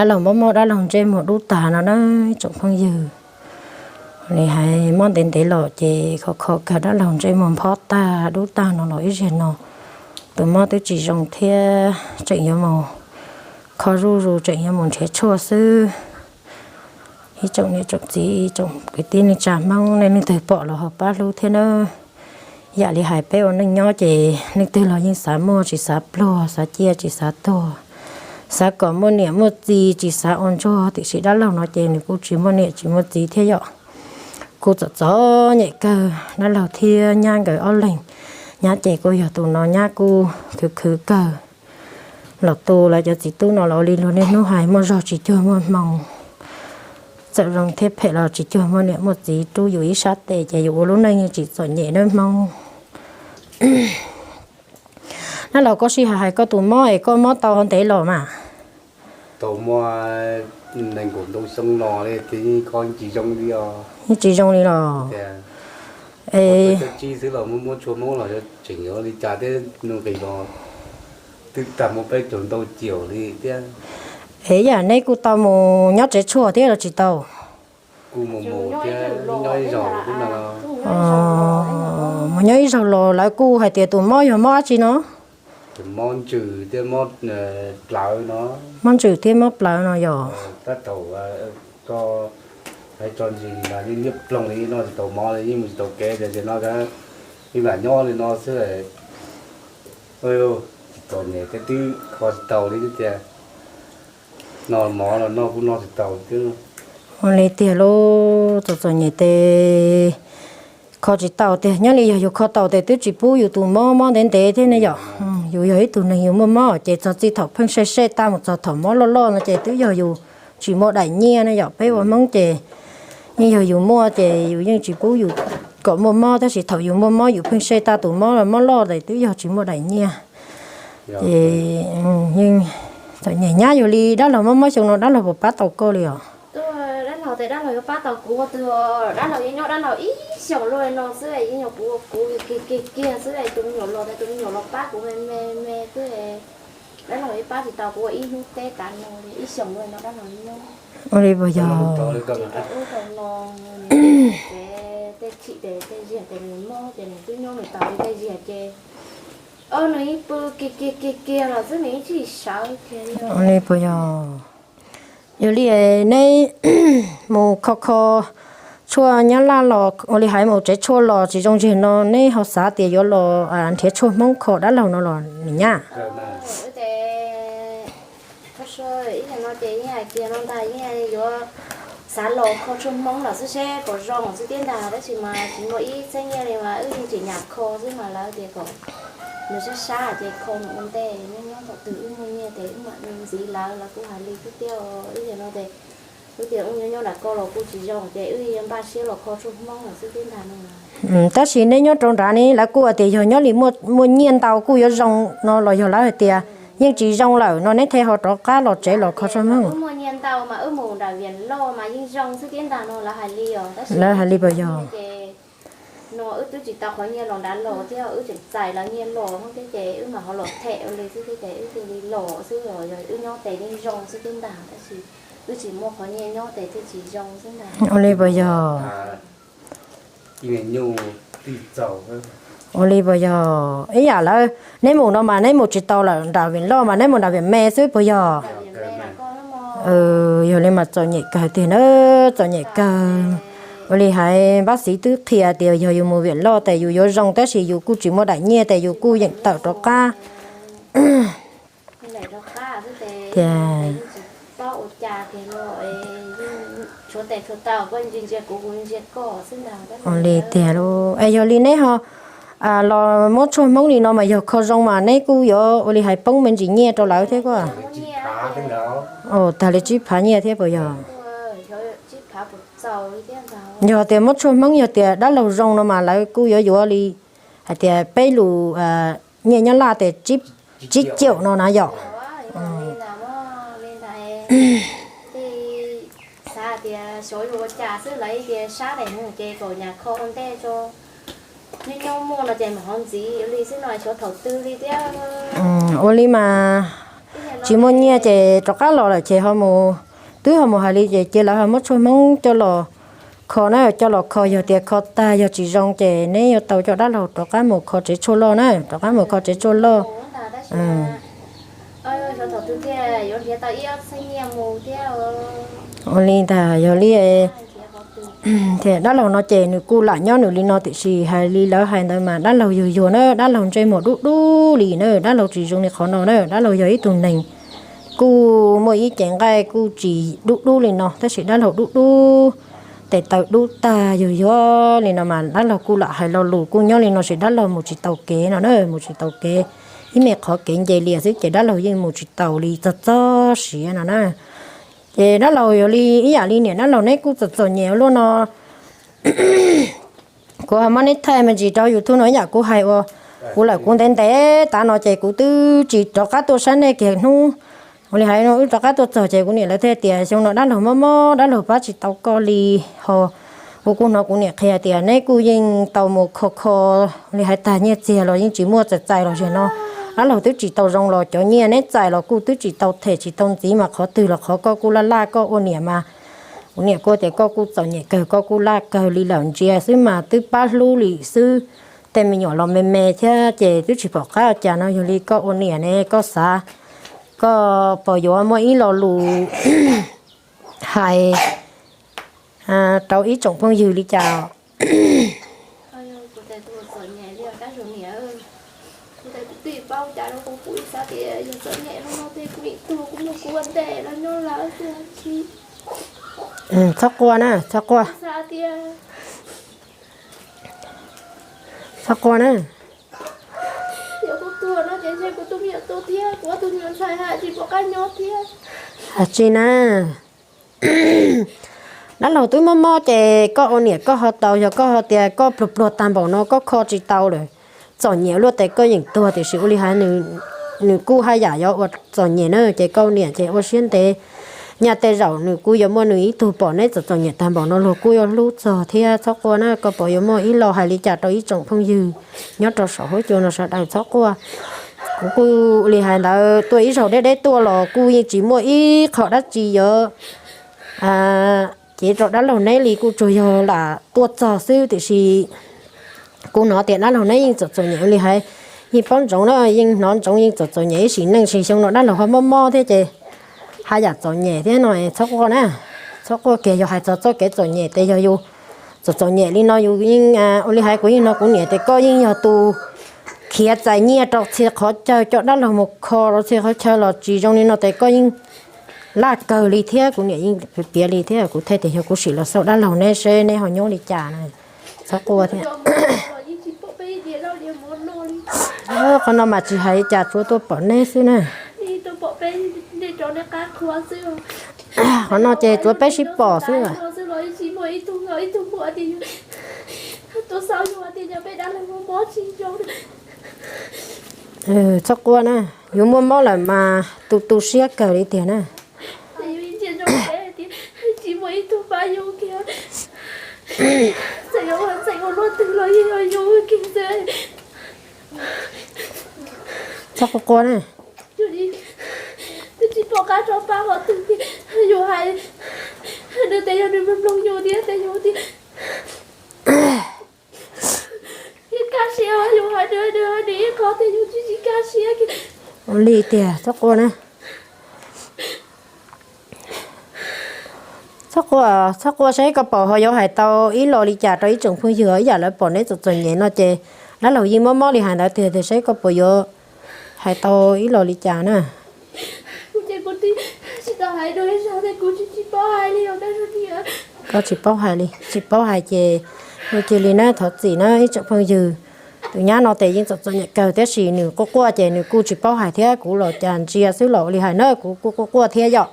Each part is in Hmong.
Dab laug mob mob dab laug ntsej muag dub tag no na tsoom phooj ywg. Li hais mob ntev ntev los ces kho kho kawg dab laug ntsej muag phob tag dub tag no los ib zaug no. Tus mob twb tsis zoo thiab tseem yuav mus kho zuj zus tseem yuav mus nrhiav tshuaj xwb. Ib tsoom niam tsoom txiv tsoom kwv tij neej tsa Hmoob nej leej twg pom los ho pab hlub thiab nawb. Yam li hais peb ua neej nyob ces leej twg los yeej xav muaj tsis xav pluag, xav ciaj tsis xav tuag, xav kom muaj niam muaj txiv tsis xav ua ntsuag, tiam sis dab laug no ces nws kuj tsis muaj niam tsis muaj txiv thiab yom. Kuj txom txom nyem kawg, dab laug thiab nyab nkawd ob leeg. Nyab ces kuj yog tus no nyab kuj khwv khwv kawg. Los tu lawv cov txiv tub no los ua li luag niaj hnub hais muaj zog tsis cuag muaj hmoo. Txawm zoo thiab phem los tsis cuag muaj niam muaj txiv rub yus ib sab tes ces yus ua lub neej yeej tsis txom nyem nawb Hmoob. Dab laug koj sij hawm hais koj tus mob es koj mob tau ntev los mas? Tau muaj nees nkaum ntau xyoo no li ces yeej kho tsis zoo li os. Yeej tsis zoo li los? Tias es cov tsib xwb los muab muab tshuaj Hmoob los tseem yuav li cas thiab, nqis los twb tag muaj peb caug ntau caum li thiab. Es yam neb kuj tau mus nyob tsev tshuaj thiab los tsis tau? Kuj mus mus thiab, nyob ib zaug los. Mus nyob ib zaug los lawv kuj hais tias tus mob yog mob dab tsi no? Tus mob ntsws thiab mob plawv no. Mob ntsws thiab mob plawv no yog. Tab tom koj hais tso ntsis mas yeej niaj ploog li no tsis tau mov li, yeej mus tsis tau kev tias tias no, ib vam nyob li no xwb. Tsis txom nyem thiab twb kho tsis tau li tiag. Noj mov los noj kuj noj tsis tau thiab. Ua li tiag lauj, txom txom nyem tes kho tsis tau tiag, nyob li yog yus kho tau tes twb tsis pub yus tus mob mob ntev ntev thiab ne yom. Yus yog ib tug neeg yus muaj mob ces txog txij thaum pheej sej sej tag mus txog thaum mob loj loj no ces twb yog yus tsis muaj daim nyiaj ne yom. Peb ua Hmoob ces yeej yog yus muaj ces yus yeej tsis pub yus kom muaj mob, tab sis thaum yus muaj mob yus pheej sej tag tus mob los mob loj tes twb yog tsis muaj daim nyiaj. Ces yeej txom nyem nyab. Yog li dab laug mob mob xyoo no dab laug puas pab tau koj li os? Dab laug tes dab laug yuav pab tau kuv ua twg? Dab laug yeej nyob dab laug ib xyoos luaj li no xwb, yeej yog kuv ua kuv kiag kiag kiag xwb, tus me nyuam los tes tus me nyuam los pab kuv me me me xwb. Dab laug yeej pab tsis tau kuv ua ib hnub teb tav no li, ib xyoos luaj no dab laug nyob. Ua li puas yog? Ub tau no, tej chim tes tej ziag tes nws mob ces nws twb nyob nws tas li tej ziag ces nws yeej pw kiag kiag kiag kiag los xwb, nws yeej tsis sawv kiag li. Ua li puas yog? Yog li neb mus kho kho tshuaj nyob laj los ua li hais mus tsev tshuaj los tsis zoo ziag no neb ho xav tias yuav los nrhiav tshuaj Hmoob kho dab laug no los nws nyab? Ib yam no ces yeej hais kiag no ntag, yeej yuav xav los kho tshuaj Hmoob los xwb seb puas zoo xwb thiab ntag, tab sis mas tsis muaj ib txheeb nyiaj li mas wb yeej tsim nyam kho xwb mas lawv tias kom nws sab sab ces kho nws ua ntej, nyob nyob thaum twg wb muaj nyiaj ces wb mam ntxiv lawv, lawv kuj hais li xwb thiab. Ib yam no ces wb tias wb nyob nyob nram koj los kuj tsis zoo ces wb npaj siab los kho tshuaj Hmoob los xwb thiab ntag no. Tab sis neb nyob rau nrad ne lawv kuj hais tias yog nyob li muaj nyiaj ntau kuj yuav zoo no los yog lawv hais tias yeej tsis zoo lawm no neb thiaj ho rov qab los tsev los kho tshuaj Hmoob? Muaj nyiaj ntau mas wb mus nram Vias Loj mas yeej zoo xwb thiab ntag no lawv hais li os. Lawv hais li puas yog? No wb twb tsis tau qhov nyiaj los nrad los thiab, wb tseem txais lawv nyiaj los thiab ces wb mam ho los them ua li xwb thiab ces wb thiaj li los xwb os. Yog wb nyob tes yeej zoo xwb thiab ntag, tab sis wb tsis muaj qhov nyiaj nyob tes thiaj tsis zoo xwb ntag. Ua li puas yog? Ua li puas yog? Ib yam lawv, neb mus no mas neb mus tsis tau lawm, nram Vias Loj mas neb mus nram Vias Me xwb puas yog? Yog li mas txom nyem kawg tiag na, txom nyem kawg. Ua li hais npab xiv twb qhia tias yog yus mus Vias Loj tes yus yuav zoo, tab sis yus kuj tsis muaj daim nyiaj tes yus kuj yeem tawm rov qab. Tias ua li tiag lauj. Es yog li neb ho los muab tshuaj Hmoob li no mas yog kho zoo mas neb kuj yuav ua li hais poob me ntsis nyiaj rau lawv thiab kuj. Tag li tsib phav nyiaj thiab puas yog? Yog tias muab tshuaj Hmoob yog tias dab laug zoo no mas lawv kuj yuav yuav li hais tias peb lus nyiaj nyob laj tias tsib caum no na yom. Xav tias xyov yuav ua cas xwb, lawv tias sab daim mus ces kom nyam kho ua ntej tso, nyob nyob muaj no ces mam ho ntxiv li xwb no, xyov thaum twg li thiab. Ua li mas tsis muaj nyiaj ces rov qab los lawm ces ho mus, twb ho mus hais li ces cia lawv ho muab tshuaj Hmoob coj los kho na, coj los kho, yog tias kho tag yog tsis zoo ces neb yuav tau coj dab laug rov qab mus kho tsev tshuaj loj na, rov qab mus kho tsev tshuaj loj. Ua li ntag yog li, dab laug no ces nws kuj lam nyob nws li no tiam sis hais li lawv hais ntawd mas dab laug yuag yuag na, dab laug ntsej muag dub dub li na, dab laug tsis zoo li qhov no na, dab laug yog ib tug neeg kuj muaj ib cev nqaij kuj tsis dub dub li no tab sis dab laug dub dub, tes taw dub tag yuag yuag li no mas dab laug kuj lam hais lo lus kuj nyob li no sis dab laug mus tsis taus kev no na, mus tsis taus kev, ib me qhov kev nce lias xwb ces dab laug yeej mus tsis taus li txog txog siav no na. Ces dab laug yog li ib yam li niam dab laug neb kuj txom txom nyem ua luaj no. Kuv ho muab neb thaij me ntsis rau YouTube no ib yam kuv hais ua, kuv lawm kuv ntev ntev tas no ces kuv twb tsis rov qab tuaj saib nej kiag hnub. Ua li hais no wb rov qab tuaj txog ces kuv niam lawv thiaj tias xyoo no dab laug mob mob dab laug pab tsis tau koj li ho. Kuv kuj hnov kuv niam qhia tias neb kuj yeej tau mus kho kho, ua li hais tag nyiaj txiag los yeej tsis muaj, txais txais los zaum no dab laug twb tsis tau zoo los cov nyiaj neb txais los kuj twb tsis tau them tsis tau ntxiv mas qhov twg los qhov koj kuj laj laj koj ua niam mas. Kuv niam kuj tias koj kuj txom nyem kawg koj kuj laj kawg li lawm ntsia xwb mas twb pab hlub li xwb, tej me nyuam los me me thiab ces twb tsis pom qab ua cas no yog li koj ua niam ne koj xav, koj puas yuav muaj ib lo lus hais rau ib tsoom phooj ywg li cas? Txhob quaj na, txhob quaj. Txhob quaj na. Yog kuv tuag no ces ntshe kuv tus me nyuam tuag thiab, kuv ob tug me nyuam ntxhais haj tsis pom qab nyob thiab. Hais tsis na, dab laug twb mob mob ces koj ua niam koj ho tau, yog koj ho tias koj pluag pluag tag npaum no koj kho tsis tau lawm, txom nyem luaj tes koj yeem tuag tiam sis ua li hais nws kuj haj yam yuav ua txom nyem na ces koj ua niam ces ua siab ntev. Nyaj tej zaum nws kuj yuav muaj nws ib tug pom neb txom txom nyem tag npaum no luag kuj yuav hlub txog thiab. Txhob quaj na, koj puas yuav muaj ib lo hais li cas rau ib tsoom phooj ywg nyob rau saum huab cua no sawv daws txhob quaj. Kuv kuj li hais ntawd tuaj ib zaug deb deb tuaj los kuj yeej tsis muaj ib qho dab tsi yuav cev rau dab laug neb li, kuj tsuas yog lam tuaj txog xwb tiam sis kuv hnov tias dab laug neb yeej txom txom nyem li hais, yeej paub ntsoov na, yeej hnov ntsoov yeej txom txom nyem ib sim neej sis xyoo no dab laug ho mob mob thiab ces haj yam txom nyem thiab no. Txhob quaj na, txhob quaj kiag, yog hais txog txoj kev txom nyem ces yog yus txom txom nyem li no yus yeej, ua li hais kuv yeej hnov kuv niam tias koj yeej yog tus khiav txais nyiaj rau txhia qhov chaw, coj dab laug mus kho rau txhia qhov chaw los tsis zoo li no ces koj yeej laj kawg li thiab. Kuv niam yeej piav li thiab kuv thiaj tias yog kuv sim los xauj dab laug neb seb neb ho nyob li cas na. Txhob quaj thiab. Qhov no mas tsis hais li cas, tsuav tuaj pom neb xwb na. Qhov no ces tsuav peb sib pom xwb. Txhob quaj na, yus muaj mob lawm mas tu tu siab kawg li tiag na. Txhob quaj quaj na. Yus hais, nws tias yog nws mloog yus thiab tias yus tias, yus kaj siab, yus hais nws, nws hais nws ib qho tias yus tsis tsis kaj siab. Ua li tiag, txhob quaj na. Txhob quaj, txhob quaj, saib koj pom ho yuav hais tau ib lo li cas rau ib tsoom phooj ywg, ib yam lawv pom neb txom txom nyem no ces dab laug yeej mob mob li hais ntawd tiag tiag, saib koj puas yuav hais tau ib lo li cas na. Koj tsis paub hais li, tsis paub hais ces ua cia li na, thov txim na ib tsoom phooj ywg. Tus nyab no ces yeej txom txom nyem kawg tab sis nws quaj quaj ces nws kuj tsis paub hais thiab, kuv los cas ntsia xwb los ua li hais na, kuv kuj quaj quaj thiab yom.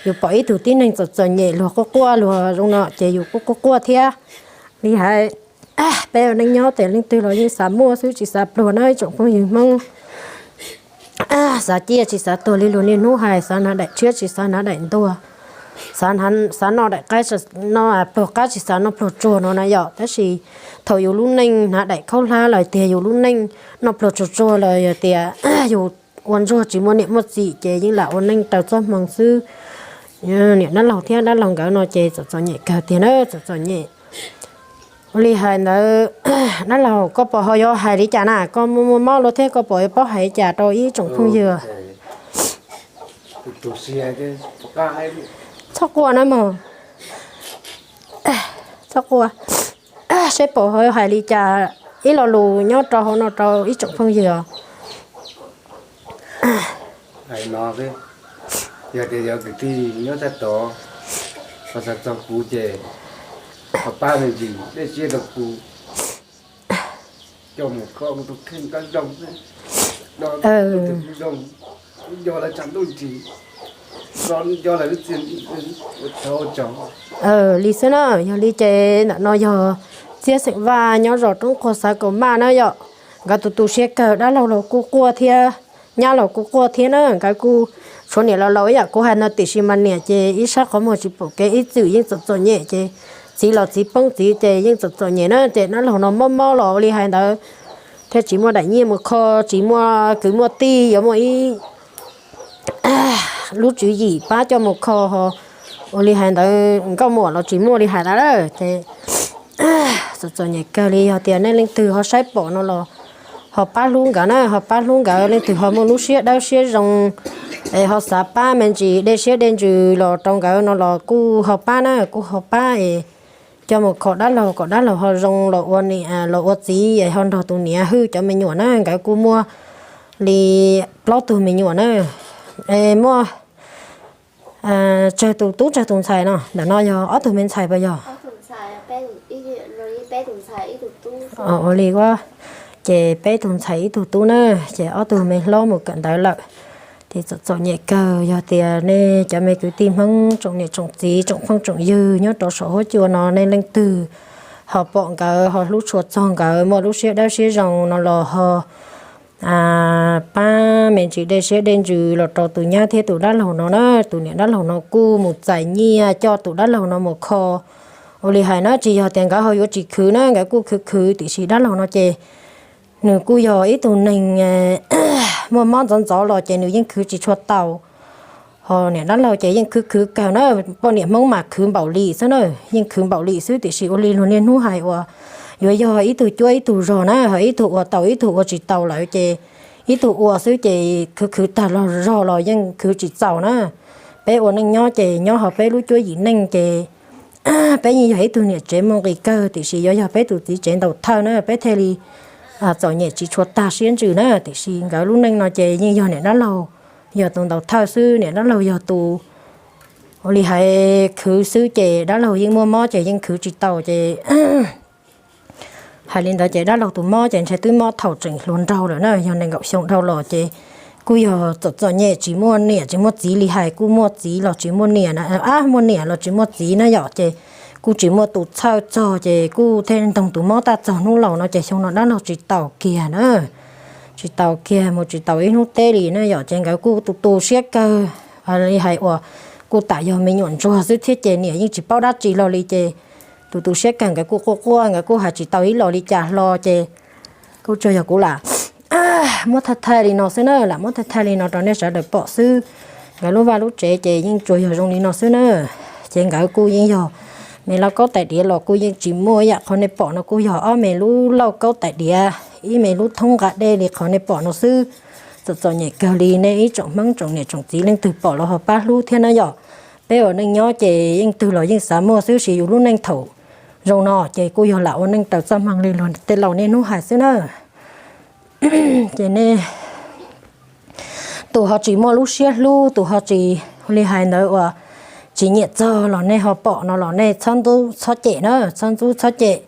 Yus pom ib tug tib neeg txom txom nyem luag quaj quaj luag zoo no ces yus kuj quaj quaj thiab. Li hais, peb ua neej nyob ces leej twg los yeej xav muaj xwb tsis xav pluag na ib tsoom phooj ywg Hmoob. Xav ciaj tsis xav tuag li luag niaj hnub hais, xav hnav daim tshiab tsis xav hnav daim ntuag, xav noj daim qaib, noj pluag qab tsis xav noj pluag tsuag no na yom. Tab sis thaum yus lub neej hnav daim khaub hlab lawm tiag, yus lub neej noj pluag tsuag tsuag lawm yog tias yus ua ntsuag tsis muaj niam muaj txiv ces yeej lam ua neej raws txoj hmoo xwb. Niam dab laug thiab dab laug nkawd no ces txom txom nyem kawg tiag na, txom txom nyem. Ua li hais ntawd, dab laug koj puas ho yuav hais li cas na, koj muaj muaj mob luaj thiab koj puas yuav paub hais li cas rau ib tsoom phooj ywg? Txhob quaj na mog, txhob quaj, seb puas ho yuav hais li cas ib lo lus nyob rau hauv no rau ib tsoom phooj ywg os. Hais no xwb, yog tias yog kwv tij nyob thaj tod ho xav txog kuv ces ho pab me ntsis dej siab rau kuv, coj mus kho tus kheej kab zoo, zoo, nco lawv tshav ntuj ntsis, nco lawv lub txia, ua tsaug. Li xwb na, yog li ces ntawm no yog Txiab xeem Vaj nyob zos Roob Quag Xav Kaum Maj na yom. Nkawd tus tu siab kawg, dab laug los kuj quaj thiab, nyab los kuj quaj thiab na. Nkawd kuj tshuav niam laus laus ib yam kuv hais no tiam sis mas niam ces ib sab qhov muag tsis pom kev, ib txwm yeej txom txom nyem ces txiv los txiv poob txiv ces yeej txom txom nyem na. Ces dab laug no mob mob los ua li hais ntawd thiaj tsis muaj daim nyiaj mus kho, tsis muaj kwv muaj tij yuav muaj ib lub tswv yim pab coj mus kho ho. Ua li hais ntawd nkauj muam los tsis muaj li hais ntawd ces txom txom nyem kawg li. Yog tias nej leej twg ho saib pom no los ho pab hlub nkawd na, ho pab hlub nkawd. Leej twg ho muaj lub siab dawb siab zoo es ho xav pab me ntsis dej siab dej ntsws los rau nkawd no los kuj ho pab na, kuj ho pab es coj mus kho dab laug kom dab laug ho zoo los ua niam los ua txiv es ho nrog tus niam hwj cov me nyuam na. Nkawd kuj muaj li plaub tug me nyuam na, es muaj tsawg tus tub tsawg tus ntxhais no? Ntawm no yog ob tug me ntxhais puas yog? Ua li ua, ces peb tug ntxhais ib tug tub na, ces ob tug me hlob mus kawm ntawv lawm. Ces txom txom nyem kawg. Yog tias nej cov me kwv tij Hmoob tsoom niam tsoom txiv tsoom phooj tsoom ywg nyob rau saum huab cua no nej leej twg ho pom nkawd ho hlub tshua txog nkawd muaj lub siab dawb siab zoo no los ho pab me ntsis dej siab dej ntsws los rau tus nyab thiab tus dab laug no na. Tus niam dab laug no kuj mus txais nyiaj coj tus dab laug no mus kho. Ua li hais na tsis yog tias nkawd ho yuav tsis khwv na, nkawd kuj khwv khwv tiam sis dab laug no ces nws kuj yog ib tug neeg muaj mob ntxov ntxov los ces nws yeej khwv tsis tshua tau. Ho niam dab laug ces yeej khwv khwv kawg na, poj niam Hmoob mas khwv npaum li xwb na, yeej khwv npaum li xwb tiam sis ua li luag niaj hnub hais uas yuav yog ib tug cuab ib tug zog na, ho ib tug ua tau ib tug ua tsis tau lawm ces ib tug ua xwb ces khwv khwv tag los zog los yeej khwv tsis txaus na. Peb ua neej nyob ces nyob ho peb lub cuab yim neej ces peb yeej yog ib tug niam tsev muaj nqis kawg tiam sis yuav yog peb tus txiv tsev ntaus thawj na peb thiaj li txom nyem tsis tshua tag siab ntsws na. Tiam sis nkawd lub neej no ces yeej yog niam dab laug yog tus ntaus thawj xwb, niam dab laug yog tus ua li hais khwv xwb ces dab laug yeej muaj mob ces yeej khwv tsis tau ces hais li ntawd ces dab laug tus mob ces ntshe twb mob thaum tseem hluas nraug lawm na, yog nees nkaum xyoo dhau los ces kuj yog txom txom nyem tsis muaj niam tsis muaj txiv li hais, kuj muaj txiv los tsis muaj niam na, ab muaj niam los tsis muaj txiv na yom, ces kuj tsis muaj tus txhawj txog ces kuj thiaj ntoog tus mob tag txog hnub laus no ces xyoo no dab laug tsis taus kiag na, tsis taus kiag mus tsis taus ib hnub teb li na yom, ces nkawd kuj tu tu siab kawg li hais uas kuj tam yog me nyuam ntsuag xwb thiab ces niam yeej tsis paub dab tsi los li ces tus tu siab kawg nkawd kuj quaj quaj nkawd kuj hais tsis tau ib los li cas hlo ces kuj tsuas yog kuv lam muab thaij thaij li no xwb na, lam muab thaij thaij li no rau nej sawv daws pom xwb. Nkawd lub vaj lub tsev ces yeej tsuas yog zoo li no xwb na. Ces nkawd kuj yeej yog me lauj kaub tais diav los kuj yeej tsis muaj ib yam, qhov nej pom no kuj yog ob me lub lauj kaub tais diav, ib me lub thoob nqa dej li qhov nej pom no xwb. Txom txom nyem kawg li, nej ib tsoom Hmoob tsoom niam tsoom txiv leej twg pom los ho pab hlub thiab na yom. Peb ua neej nyob ces yeej twg los yeej xav muaj xwb, sis yus lub neej thaum zoo no ces kuj yog lam ua neej raws txoj hmoo li luag tej laus niaj hnub hais xwb na. Ces nej tus ho tsis muaj lub siab hlub, tus ho tsis li hais ntawd uas tsis nyiam txog los nej ho pom no los nej txhob ntxub txhob cem na, txhob ntxub txhob cem,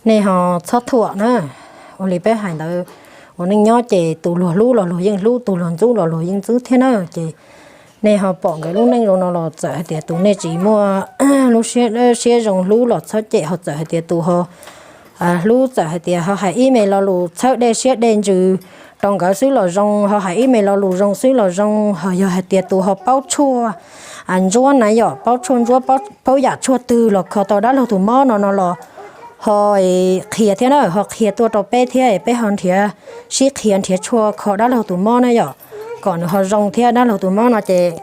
nej ho txhob thuam na. Ua li peb hais ntawd, ua neej nyob ces tus luag hlub los luag yeej hlub, tus luag ntxub los luag yeej ntxub thiab na. Ces nej ho pom nkawd lub neej zoo no los txawm hais tias tus nej tsis muaj lub siab, siab zoo hlub los txhob cem, ho txawm hais tias tus ho hlub txawm hais tias ho hais ib me lo lus txhawb dej siab dej ntsws rau nkawd xwb los zoo, ho hais ib me lo lus zoo xwb los zoo, ho yog hais tias tus ho paub tshuaj ntsuab na yom, paub tshuaj ntsuab, paub yam tshuaj twg los kho tau dab laug tus mob no no los ho qhia thiab na, ho qhia tuaj rau peb thiab peb ho nrhiav, sib qhia nrhiav tshuaj kho dab laug tus mob na yom. kom nws ho zoo thiab. Dab laug tus mob no ces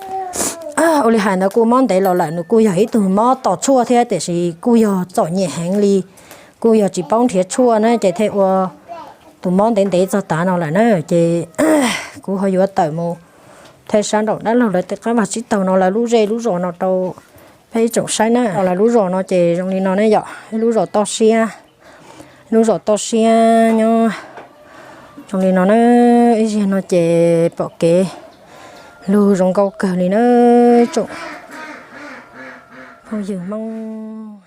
ua li hais ntawd kuj mob ntev los lawm, nws kuj yog ib tug mob tos tshuaj thiab tiam sis kuj yog txom nyem heev li, kuj yog tsis paub nrhiav tshuaj na ces thiaj ua tus mob ntev ntev txog tav no lawm na. Ces kuv ho yuav tawm mus thaij sab nraum dab laug lawv tej qab vag tsib taug no lawv lub zej lub zos no rau peb ib tsoom saib na. Lawv lub zos no ces zoo li no ne yom, ib lub zos toj siab, ib lub zos toj siab nyob zoo li no na. Ib zig no ces pom kev lug zoo nkauj kawg li na tsoom phooj ywg Hmoob.